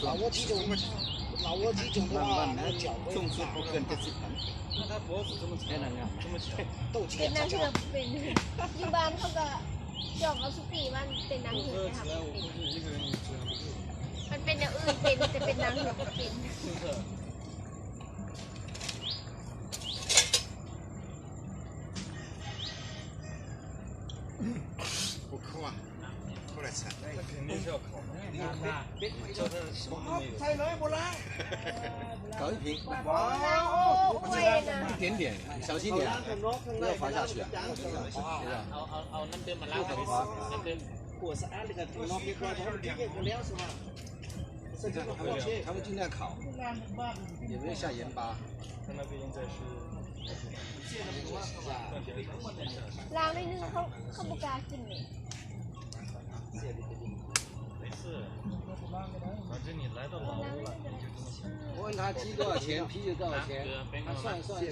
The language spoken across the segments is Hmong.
老挝机种，老挝机种的话，那个脚会大。重心不跟这次盘。那他脖子怎么长？这么长。斗鸡啊，这叫。一般เขาก็จองเอาสุกี้มันเป็นหนังหืดนะครับ มันเป็นแนวอื่นเป็นแต่เป็นหนังหืดเป็น 不抠啊，抠来吃。那肯定是要烤的。你可以，别，你叫他什么都没有。再来不来？搞一瓶。哇，哦，不行，一点点，小心点，不要滑下去啊。 เอาเอาเอาน้ำเดิมมาล้างหน่อยน้ำเดิม ขวดสะอาดเลยครับ นอกเรียบร้อย เพราะมันเรียกกันแล้วใช่ไหม 他们尽量烤，也没有下盐巴。ล้างหน่อยนึงเขาเขาบ่กล้ากินเลย 我问他鸡多少钱，批就多少钱，他算一算，我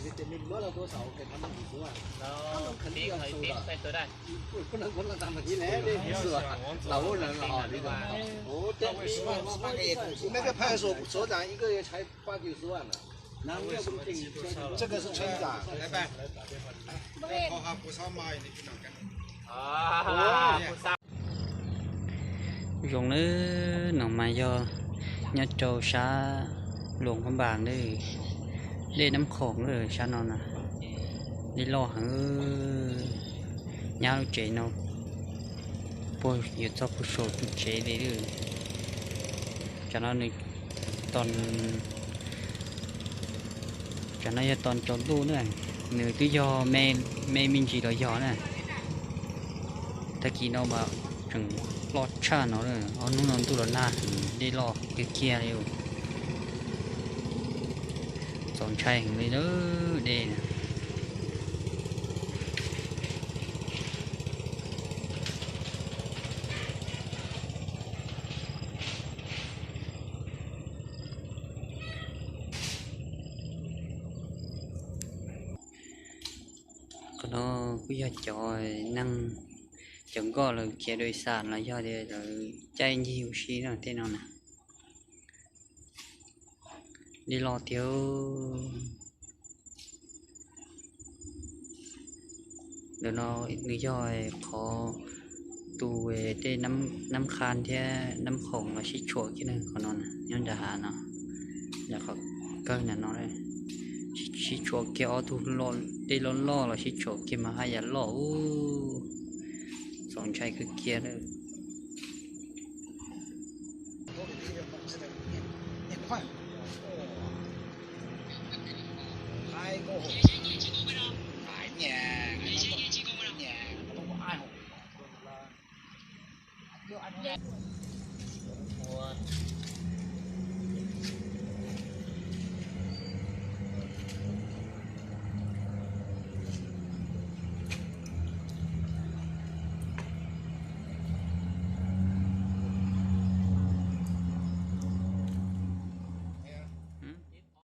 们给他们五十万，他们肯定要收的。 不能不让他们进来，这意思吧？老挝人了哈，这种。哦，对，那个派出所所长一个月才八九十万呢。这个是村长，来吧。 Zoo nawb, no mas yog nyob rau sab Luam Phab Npas, dej Nab Khoom sab no na, dej loj heev. Nyab lub tsev no puag yuav txog puag saum tus tsev li. Tam no nws, tam no yog tog tsaus ntuj na, nws twb yog me me ntsis los yog na. Tag kis no mas tseem loj tshaj no, ob hnub no ntuj los nag, dej loj kiag kiag li. Txaus ntshai heev li dej. Qhov no kuj yog cov neeg, cov nkoj lawv khiav dua xam los yog tias lawv caij ncig ua si no tej no na. Dej loj tiag. Ntawm no nws yog qhov tus tej Nab Qha thiab Nab Khoom los sib tshuam kiag qhov no, nyob nram hav no, qhov kawg ntawm no sib tshuam kiag ob tug dej loj loj los sib tshuam kiag mas haj yam loj ub, txaus ntshai kawg kiag lawm.